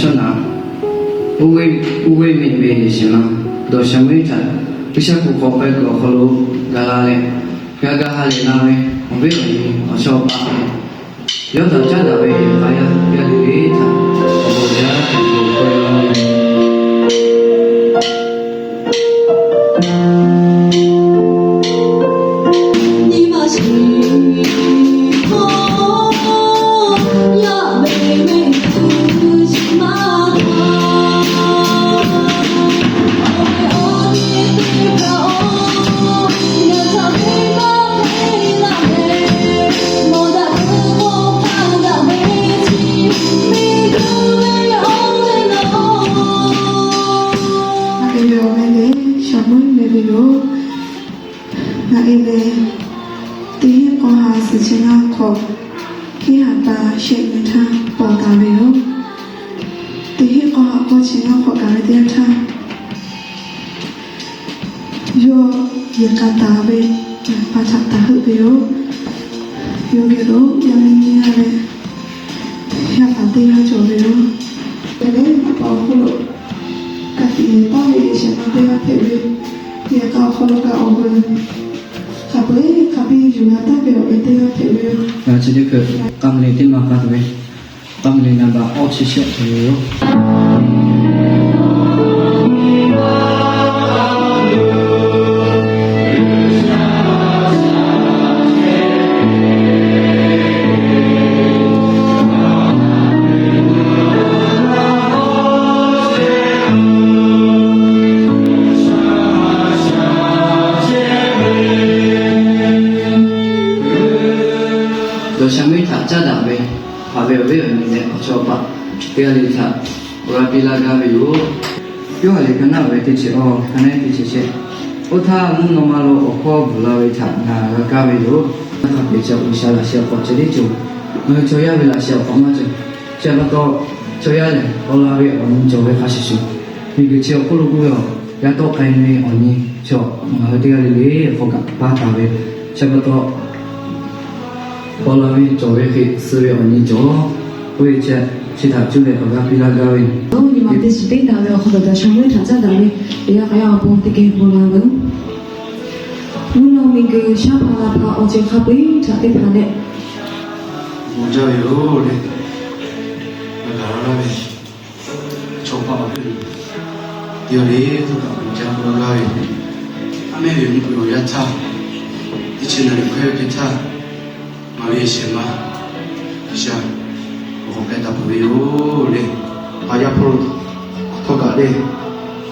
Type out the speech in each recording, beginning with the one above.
Chaw naˍ, oˇ ve, oˇ ve mehˆ ve yehˬ shehˍ ma, dawˬ sha meuˇ htaꞈ G'uiˬsha kuˬ k'awꞈ k'ai kuiˬ awˬ hk'aw lo ga la leh, g'a ga ha lehˬ la ve awˬ viˉ awˬ nyi awˬ chawˇ paˆ, yawˇ htaꞈ caˉ daꞈ ve yehˬ k'a yaˇ teˇ g'aˇ le le htaꞈ awˬ bon jaˇ htaꞈ k'oˆ laˇ ve. Ngaˬ hui ve awˬ meh lehˬ, Shaˍmuˇ meh ve yoˬ. Ngaˬ hui lehˬ, teˇ hinˉ k'awˇ ha suhˍ chi ngaˇ hk'awꞈ, hiˉ ha pa shehˆ nyi htaˇ paw taˍ ve yoˬ. Teˇ hinˉ k'awˇ ha k'awˇ chi ngaˇ hk'awꞈ gaˬ ve teˇ yanˇ htaˇ, yawˇ yehˬ k'a taˍ ve pa htaꞈ taˍ heuˆ ve yoˬ. Yawˇ geh lo yaˇ miˇ nyiˇ g'aˇ leh yaˇ paˍ teˇ g'aˇ cawˬ ve yoˬ. Hk'e leh, pa awˬ hk'oˆ lo ka tiꞈ yeˬ taˍ ve yehˬ shehˍ ma teˇ g'aˇ hpehꞈ ve, yehˬ k'a awˬ hk'aw lo kaꞈ awˬ veuˬ hk'a peu-eˬ hk'a biˇ yuˬ g'a taˍ ve awˬ e teˇ g'aˇ hpehꞈ ve yoˬ. Chi teˇ hkui k'a meuꞈ le teˇ ma k'a tuˬ ve, k'a meuꞈ le naˍ baꞈ awˇ chi shehˆ hpehꞈ ve yoˬ. Dawˬ sha meuˇ htaꞈ caˉ daꞈ ve, haꞈ ve awˬ viˉ awˬ nyi leh awˬ chawˇ paˆ teˇ g'aˇ le htaꞈ awˬ g'aˇ piˇ laˇ gaˇ ve yoˬ. Yoˇhanˬ liꞈ ka naˆ ve teˇ chi awˬ, ka naˆ teˇ chi shehˆ. Oˇ htaˇ, mvuhˇ naw ma lo awˬ hkawˇ bvuhˬ la ve htaꞈ ngaˬ g'a kaˇ ve yoˬ. Hk'a peu-eˬ chi G'uiˬsha laꞈ sheh awˬ hk'aw ceh tiˉ cawˬ. Ngaˬ hui chaw yaˇ ve laꞈ sheh awˬ hk'aw maˇ cawˬ. Chi pa taw, chaw yaˇ lehˬ, paw la ve awˬ nyi cawˬ ve hk'a shuˍ shuˍ, miˬguiˬ chi awˬ hk'oˆ lo k'oˆ ve, yaˇ tawˆ k'ai ve awˬ nyi chaw ngaˬ hui teˇ g'aˇ le le awˬ hk'aw kaꞈ paˇ taˍ ve. Chi pa taw, paw la ve cawˬ ve hk'e suh ve awˬ nyi cawˬ. Oˇ ve chi, chi htaꞈ cuˇ leh awˬ g'aˇ piˇ laˇ gaˇ ve yoˬ. Nyi ma teˇ chi teˇ daꞈ ve awˬ hk'aw lo dawˬ sha meuˇ htaꞈ caˉ daꞈ ve, yehˬ k'a yaˇ awˬ pon teˇ geh bon la ve. Mvuhˇ naw miˬguiˬ shaˉ hpaˍ la hpaˍ awˬ ceuˬ hk'a peu-eˬ htaꞈ teˇ hpaˍ leh bon jaˇ ve yoˬ le. Ngaˬ gaˬ la laˇ ve chaw paˆ awˬ viˉ awˬ nyi teˇ g'aˇ le htawˇ kaꞈ bon jaˇ laˇ gaˇ ve, aˉ mehˉ ve mvuhˇ hpeuꞈ awˬ yanˇ htaˇ, teˇ chi naˍ riˍ hkawehˇ ve hk'e htaˇ, ngaˬ ve yehˬ shehˍ ma G'uiˬsha awˬ hk'aw k'ai taˍ peuˬ ve yoˬ le. Haꞈ yaˇ hpawˇ lo htawˇ kaꞈ le,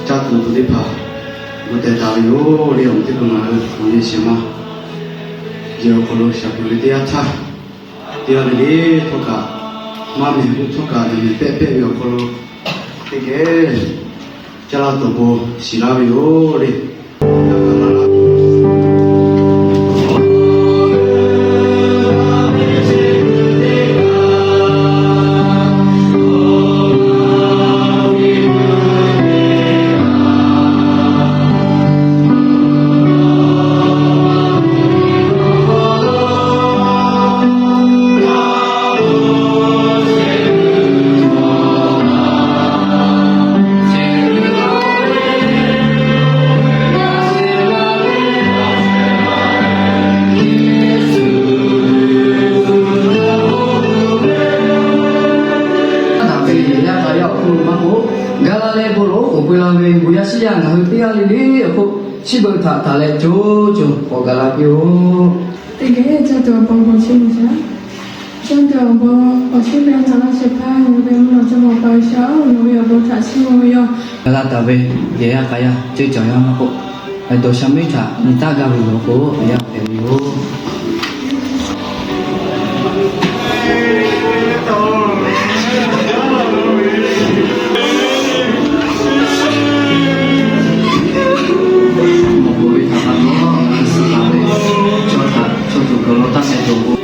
caˇ tuˬ tuˬ teˇ hpaˍ gu teh taˍ ve yoˬ le. Awˬ teˇ hpaˍ ngaˬ hui awˬ yehˬ shehˍ ma yehˬ awˬ hk'aw lo shaˍ peuˬ ve teˇ yanˇ htaˇ, teˇ g'aˇ le le htawˇ kaꞈ, maˇ mehˬ gu htawˇ kaꞈ, mehˬ mehˬ pehˆ pehˆ ve awˬ hk'aw lo teˇ geh caˇ laˇ tuˬ awˬ pon shiˍ laˇ ve yoˬ le. Htaꞈ ve yehˬ yaˇ k'a yaˇ awˬ hk'oˆ lo maˇ k'oˆ, ga la leh bon lawˬ k'oˍ pui la ve bon yaˇ shiˉ yaˇ ngaˬ hui teˇ g'aˇ le le awˬ hk'oˆ, chi beuꞈ htaꞈ htaꞈ leh co co k'awꞈ gaˬ la piˇ-oˆ. Teˇ geh caˇ tuˬ awˬ pon bon chiˇ mvuh shaˍ. Caˇ tuˬ awˬ pon awˬ shinˉ pehˇ htaꞈ laˇ shehˍ hpaˇ, ngaˬ hui ve mvuhˇ naw Jawˇmawˇ Awˬ pa G'uiˬsha-oˬ, nawˬ ve awˬ bon htaꞈ chiˇ mvuh ve yoˬ. Ga la taˍ ve yehˬ yaˇ k'a yaˇ ceuˇ caˬ yaˇ maˇ k'oˆ, dawˬ sha meuˇ htaꞈ nyi taˉ gaˇ ve yoˬ k'o, a yaˇ hpehꞈ ve yoˬ. Awˬ bon ve htaꞈ pa taw, a suh taˍ ve chaw htaꞈ chaw tuˬ gawˬ law taˇ shehˍ tuˬ awˬ pon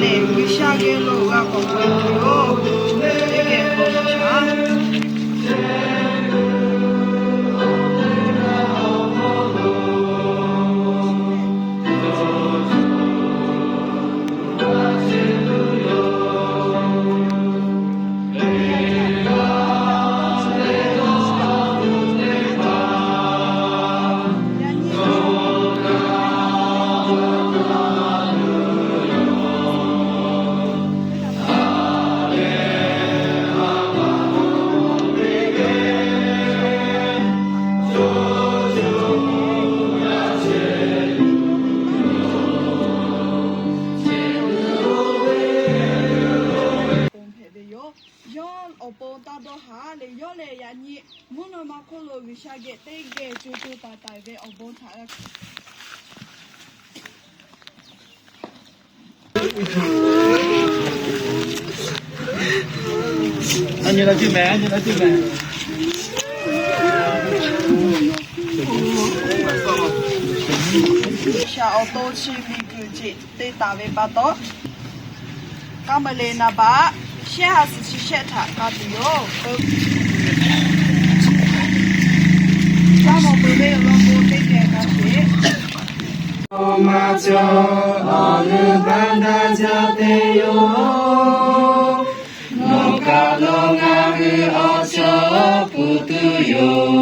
Lehˬ, G'uiˬsha geh lo g'a k'awꞈ k'oˆ ve yoˬ. Teˇ geh k'awꞈ shaˍ. Ponˬ hpehꞈ ve yoˬ. Yawˇ awˬ pon taˇ dawˇ haˍ leh, yawˇ lehˬ yaꞈ nyi mvuhˇ naw ma hk'oˆ lo G'uiˬsha geh teˇ geh co co taiˍ taiˍ ve awˬ bon htaꞈ g'a G'uiˬsha awˬ to chi miˬguiˬ jeˬ te taˍ ve pa taw, k'a maˬ le naˍ baꞈ shehˆ ha suhˍ chi shehˆ htaꞈ k'a tuˬ yoˬ. K'a mawˬ peuˬ ve awˬ lawn k'o, teˇ geh k'a sheˍ. Maˇ cawˬ, awˬ g'euˆ baˆ daˇ jaˇ te yoˬ. Nawˬ kaˬ lo ngaˬ hui awˬ chawˇ pun tuˬ yoˬ.